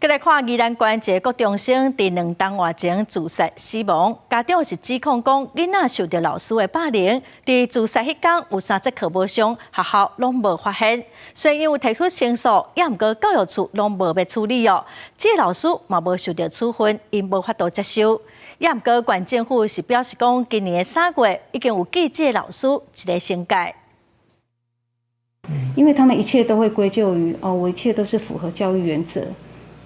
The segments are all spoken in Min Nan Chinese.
閣來看宜蘭縣一个國中生佇2冬外前自殺死亡，家長是指控講囡仔受著老師的霸凌，佇自殺彼工有三節課無上，學校攏無發現。雖然有提出申訴，也毋過教育處攏無欲處理哦。這个老師嘛無受著處分，𪜶無法度接受。也毋過縣政府是表示講，今年的3月已經有記這个老師一个懲戒。因為他們一切都會歸咎於哦，我一切都是符合教育原則。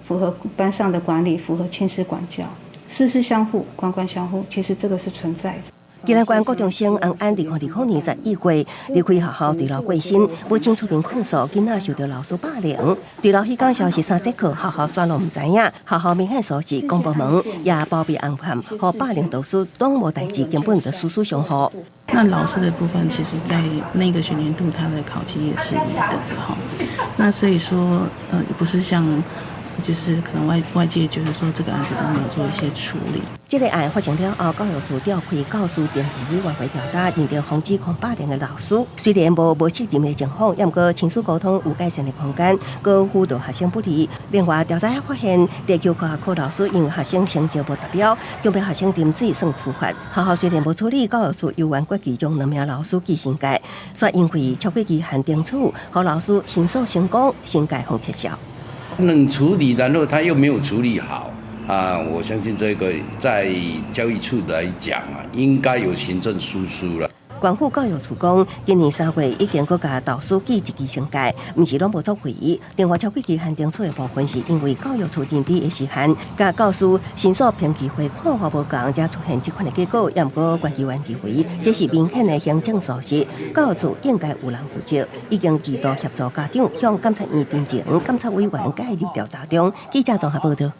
符合班上的管理，符合親師管教，師師相護，官官相護，其實這個是存在的。宜蘭縣國中生安安2020年11月離開學校墜樓過身，母親出面控訴囡仔受著老師霸凌。墜樓彼工消失三節課，學校煞攏毋知影，學校明顯疏失，公部門也包庇紅判，予霸凌導師攏無代誌，根本就師師相護。那老師的部分，其實在那個學年度，他的考績也是一等的哈。那所以說，不是像，就是可能外界覺得說這個案子都沒有做一些處理。這个案發生了後，教育處召開教師評比委員會調查，認定防指控霸凌的老師，雖然無責任的情況，也毋過親師溝通有改善的空間，閣輔導學生不利。另外調查還發現，地球科學課老師因為學生成績無達標，強迫學生啉水算處罰。學校雖然無處理，教育處猶原決議將兩名老師記訓誡，煞因為超過期限懲處，予老師申訴成功，懲戒予撤銷。能處理，然後他又沒有處理好啊！我相信這個在教育處來講啊，應該有行政疏失了。縣府教育處講，今年3月已經閣共導師記一支懲戒，毋是攏無作為。另外，超過期限懲處的部分，是因為教育處認知的時限，佮教師申訴評議會看法無仝，才出現這款的結果。也毋過，關議員認為這是明顯的行政疏失，教育處應該有人負責，已經自動協助家長向監察院陳情，監察委員介入調查中。記者綜合報道。